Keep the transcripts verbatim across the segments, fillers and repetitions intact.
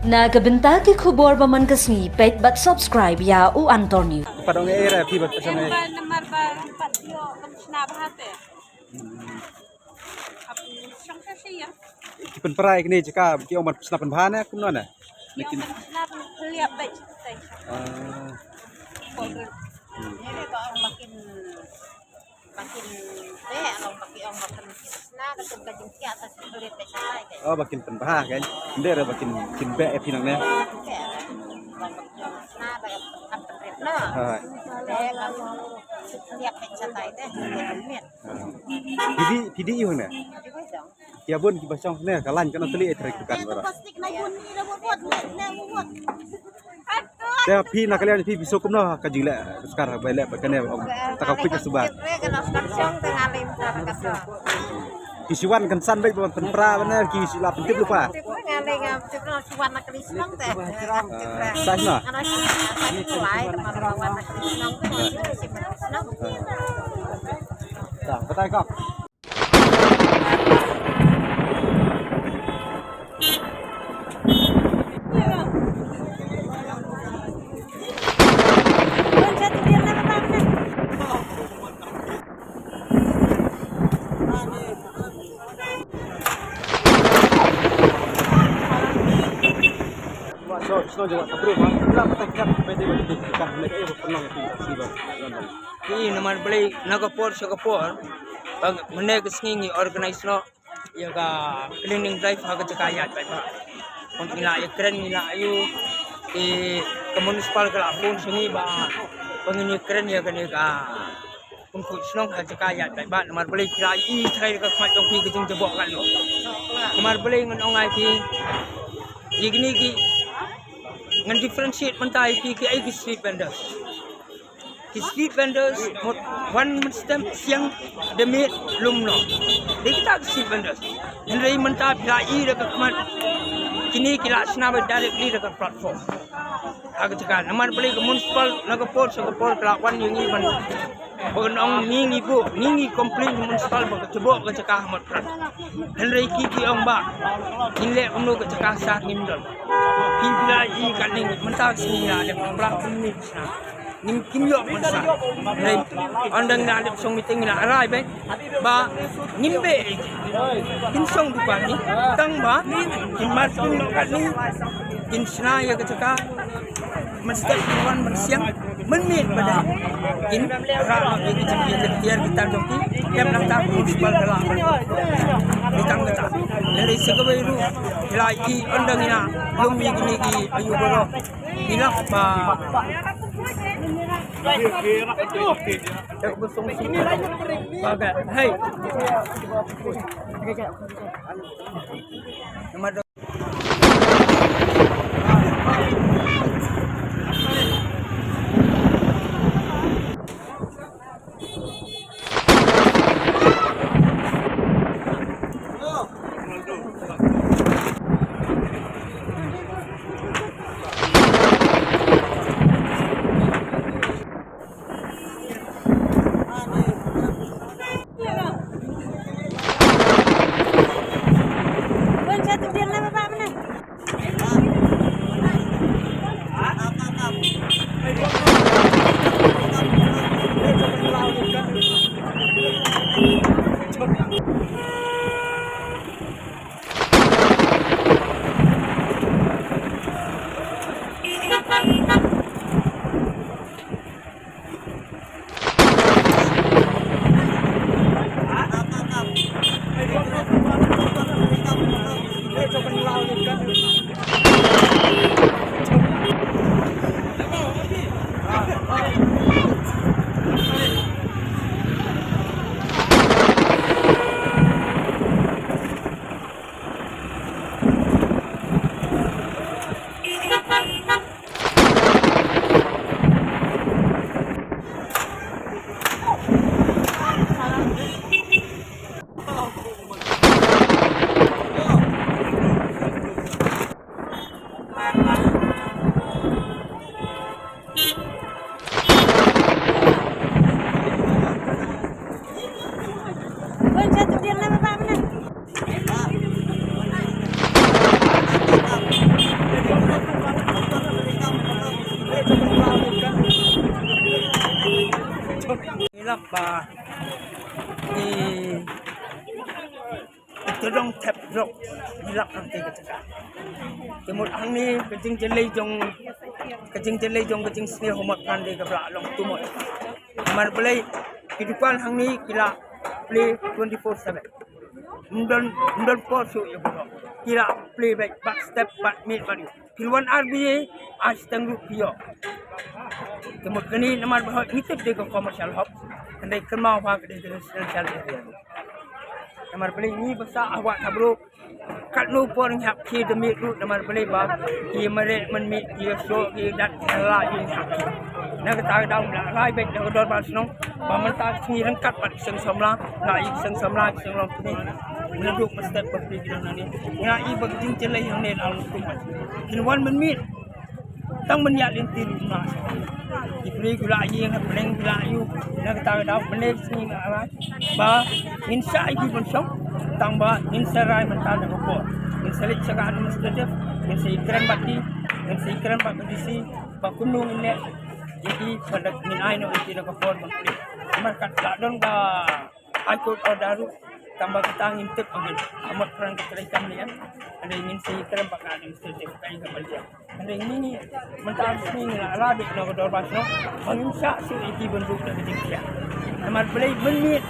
Na ka bynta ki khubor ba man ka sngi, peit bad subscribe ïa u Anthony. Pat ong ei ra phi bad pat ong ei. Namar ba pat ïoh ban shna bha te. Ap shong sha shi ïa. Ki pynpra ïa kine jaka ki ong ban shna pynbha ne kumno ne? Ïa ban shna pynliap bad shna. Ah. Ba ong ba kin beh, long ba ki ong ba kin sna ka tum ka jingkiah ta siprit beh shatai te. Oh, ba kin pynbha kan. Ynda re ba kin, kin beh ïa phi nangne. Beh, long ba kin sna ba kin pynrit no. Ha. Beh, ba kin liap beh shatai te. Beh, miet. Ha. Phi dei, phi dei ïa u hangne? Phi dei ïa u dong. Ïa bun kiba shong ne ka lain ka nongtylli eh, trei dukan baroh. Te phi na ka liang phi, phi sngewbha kumno ka jingleh Oscar ba leh bad kane, ong ta ka phi ka suba. Phi shu wan kynsan beit ban pynpra ban ne ki shu la pyntip lypa. Sa na. Ta batai kong. Ki namar balei na ka por sha ka por, ba mynne ka sngi ngi organize noh ïa ka cleaning drive ha ka jaka ïaid paidbah. Ngi la ïa kren, ngi la ïa u, te ka municipal ka la phone sha ngi ba, ba ngin ïa kren ïa kane ka pynkhuid shnong ha jaka ïaid paidbah. Namar balei phi la ïohi trai da ka khmat jong phi ka jingjaboh ka lok. Namar balei ngan ong ïa phi, ïa kine ki ngan differentiate mynta ïa phi ki, ïa ki street vendors. Ki street vendors mut wan mynstep siang da miet lum noh. Dei kita ki street vendors. Hynrei mynta phi la ïohi da ka khmat kine ki la shna beit directly da ka platform. Ha ka jaka namar balei ka municipal na ka por sha ka por ka la wan ïa ngi ban, ba kan ong ngi ngi buh, ngi ngi complain municipal ba ka jaboh ka jaka ha Motphran. Hynrei ki ki ong ba ngin leh kumno ka jaka sah ngim don. Phi phi la ïohi katne mynta ka sngi la dep pra kumne. Ngim kim ïoh pynsa. Hynrei ynda ngi la dep shong meeting ngi la rai beit ba ngim beh kin shong dukan ngi tang ba kin marking noh katne, kin shna ïa ka jaka. Mynstep kin wan mynsiang mynmiet ba dei kin rah noh ïa ka jingtiar ki tar jong ki. Em nangta ka municipal ka la ban ïa tang kata. Hynrei sa kawei ruh ki la ïohi ynda ngi la lum ïa kine ki ayu baroh. Enough ba. Hey. Ah, i, i tyrong thep drok, i lap nangte ka jaka. Te mut hangne ka jingjyllei jong, ka jingjyllei jong ka jingsniew ha Motphran de ka ba la long tumot. Namar balei, ki dukan hangne ki la plie twenty four seven. Ym don, ym don por shuh ïa baroh. Ki la plie beit bad step bad miet bad ïa. Phin wan ar bie, ai shiteng ruh phi ïoh. Te mut kane namar ba hoi ngi tip de ka commercial hub. Hynrei kynmaw ba ka dei ka residential area. Namar balei ngi ba sah ha Wah Thabru, katno por ngi hap khie da miet ruh namar balei ba ki mareh mynmiet, ki ïasoh, ki dat, ki la ïa ngi hap khie. Na kata ka daw la rai beit na ka dorbar shnong ba mynta ka sngi ryngkat bad ki seng samla, la ïa ki seng samla, ki seng longkmie, naduh ba step ba plie ki don hangne. Nga i ba ka jingjyllei hangne la long tumot. Kin wan mynmiet. Tang ban ïaid lynti ruh na. Ki briew ki la ïeng, ha pdeng ki la ïoh. Na kata ka daw pynlong sngi nga rai ba ngin shah ïa ki ban shong. Tang ba ngin sa rai mynta da ka por. Ngin sa leit sha ka administrative, ngin sa ïakren bad ki, ngin sa ïakren bad ka D C ba kumno ngin leh ïa ki, ba ngin ai noh ïa ki da ka por ban plie. Namar kat la don ka High Court order ruh, tang ba kata ngim tip ba ngin, ha Motphran ka treikam ne em. Hynrei ngin sa ïakren bad ka administrative, ka ïa ka ban ïa. Hynrei ngi, mynta ngi la rai beit na ka dorbar shnong ba ngim shah shuh ïa ki ban buh da ka jingthiah. Namar balei mynmiet,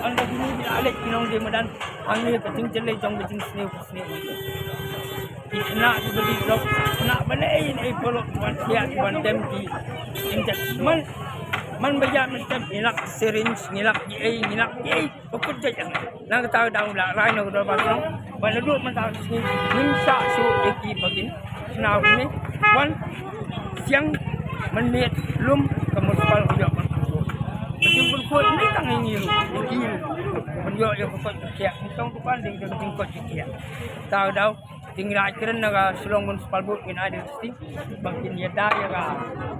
ynda kine ki la leit ki nongdie madan, hangne ka jingjyllei jong ka jingsniew ka sniew. Ki khynnah ki ba dih drok, khynnah balei ne paralok ki ban thiah, ki ban dem ki injek. Man, man ba ïa mynta ngi lap syringe, ngi lap kiei, ngi lap kiei. Ba kut jait ang. Na kata ka daw la rai na ka dorbar shnong ba naduh mynta ka sngi ngim shah shuh ïa ki ba kin shna kumne. Wan siang mynmiet lum ka municipal ka ïoh ban pynkhuid. Ka jingpynkhuid ne tang ïa ngi ruh, ïa ki ruh ban ïoh ïa ka koit ka khiah. Ngi shong dukan dei ka jingkoit ka khiah. Kata ka daw Te ngi la kren na ka Shillong Municipal Board, ngin ai da ka sting ba kin ïada ïa ka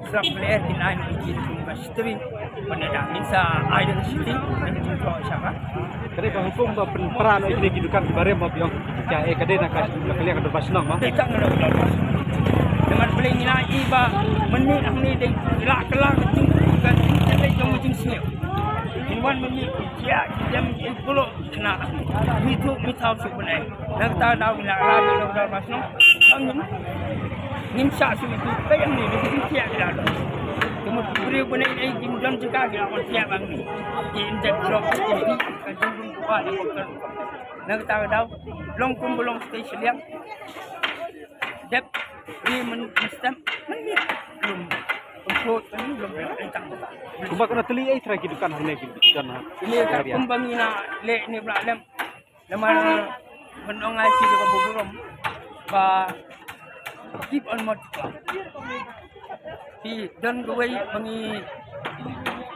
slap lyer, kin ai na ki kum ka shtri ban ïada. Ngin sa ai da ka sting ban kin ïoh sha ka. Ka dei ba hukum ba pynpra na kine ki dukan ki barim ba biang. Ka, eh, ka dei na ka, na ka liang ka dorbar shnong ba. Dei tang na ka dorbar shnong. Namar balei ngi la i ba mynmiet hangne dei la kylla ka jing, ka jing, ka jing, ka jingsniew. Kin wan mynmiet ki ïa ki dem ki puluk. Khynnah, mi thuh mi thaw shuh ban ai. Na kata ka daw ngi la rai na ka dorbar shnong ba ngin, ngin shah shuh ïa ki, ka ïa ngi, ki jingthiah ki la don. Te mut ki briew ban ai, ai kim don jaka ki la wan thiah ba ngi. Ki injek drok, ki injek ka jingrung kaba ïa ka. Na kata ka daw long kum ba long stage liang. Dep ri men, men stem, men ni lum. Lum ko, men lum, lum, lum, lum. Kumba kana tylli ai trai ki dukan hangne ki dukan ha. Ini ka area. Kumba ngi na leh ni ba la lem. Namar ban ong ai ki da ka burom ba keep on multiply. Ki don kawei ba ngi,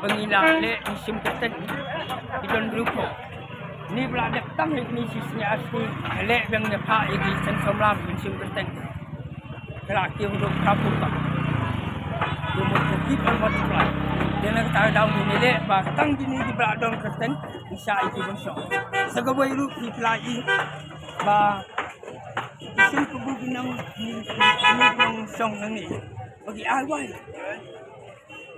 ba ngi la leh ngi shim kyrteng. Ki don briew ko. Ni ba la dep tang leh ni shi sngi ar sngi leh biang ne pha ïa ki seng samla ngi shim kyrteng. Ka la ki huduk ka pun ka. Ki mut ki keep on multiply. Dei na kata ka daw ngi leh ba tang kine ki ba la don kyrteng. Ngi shah ïa ki ban shong. Sa kawei ruh ki pla i ba ki sum ka bu ki nong, ki, ki, ki nongshong nangne ba ki ai wai.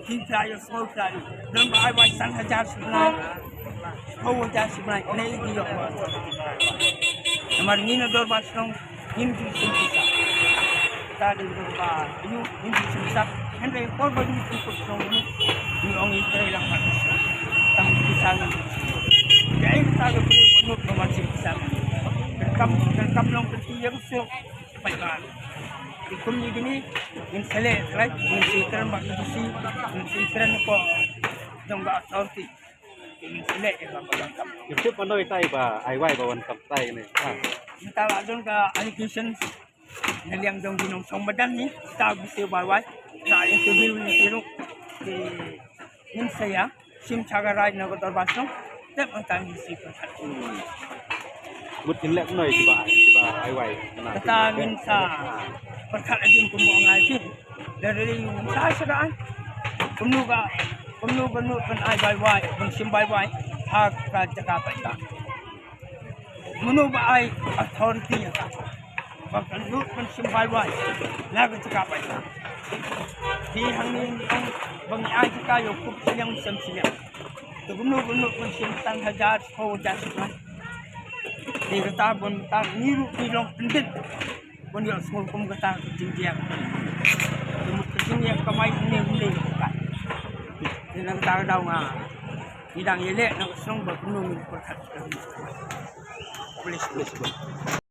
Ki pla ïoh sngewthuh don ba ai wai san hajar shi bnai, shiphew hajar shi bnai, ne ki ïoh. Namar ngi na dorbar shnong Ngin ju sngewsih. Ta dei ruh ba ïoh ngin ju sngewsih. Hynrei por ba ngi sngewsih shnong ngi, ngi ong ngi trei lang bad. Tang pisa ngi. Dei ta ka briew ba nud ba man sngewsih. Ka kam, ka kam long ka ti ïa ka suk. Pai ba. Te kum ngi kine ngin sa leh trai, ngin sa kren bad ka D C, ngin sa kren hapoh jong ka authority. Te ngin sa leh ïa ka ba donkam. Ngin tip mano ita i ba ai wai ba wan kam tai ne. Ha. Mynta la don ka allegation na liang jong ki nongshong madan ni, ta bisi wai wai, ta interview ni ki ruh. Te ngin sa ïa shim cha ka rai na ka dorbar shnong, te mynta ngin sa pyrkhat. Mut kin leh noi kiba, kiba ai wai. Kata ngin sa pyrkhat adien kumba ngai phi. Lada dei ngin sa sha ka ai. Kumno ka, kumno ka nud ban ai wai wai, ban shim wai wai ha ka jaka ba ita. Mano ba ai authority ïa ka ba kan lut ban shim wai wai na ka jaka ba ita. Te hangne ngi ong ba ngi ai jaka ïa u kup shiliang sem shiliang. Te kumno kumno pun sien tang hajar, ko hajar sien. Te kata ban tang ni ruh ni long pendit. Ban ïoh sngewbha kum kata ka jingjia. Te mut ka jingjia kamai ne ne kata. Te na kata ka daw nga. Ni dang ïaleh na ka shnong ba kumno ni pyrkhat. Please, please, please.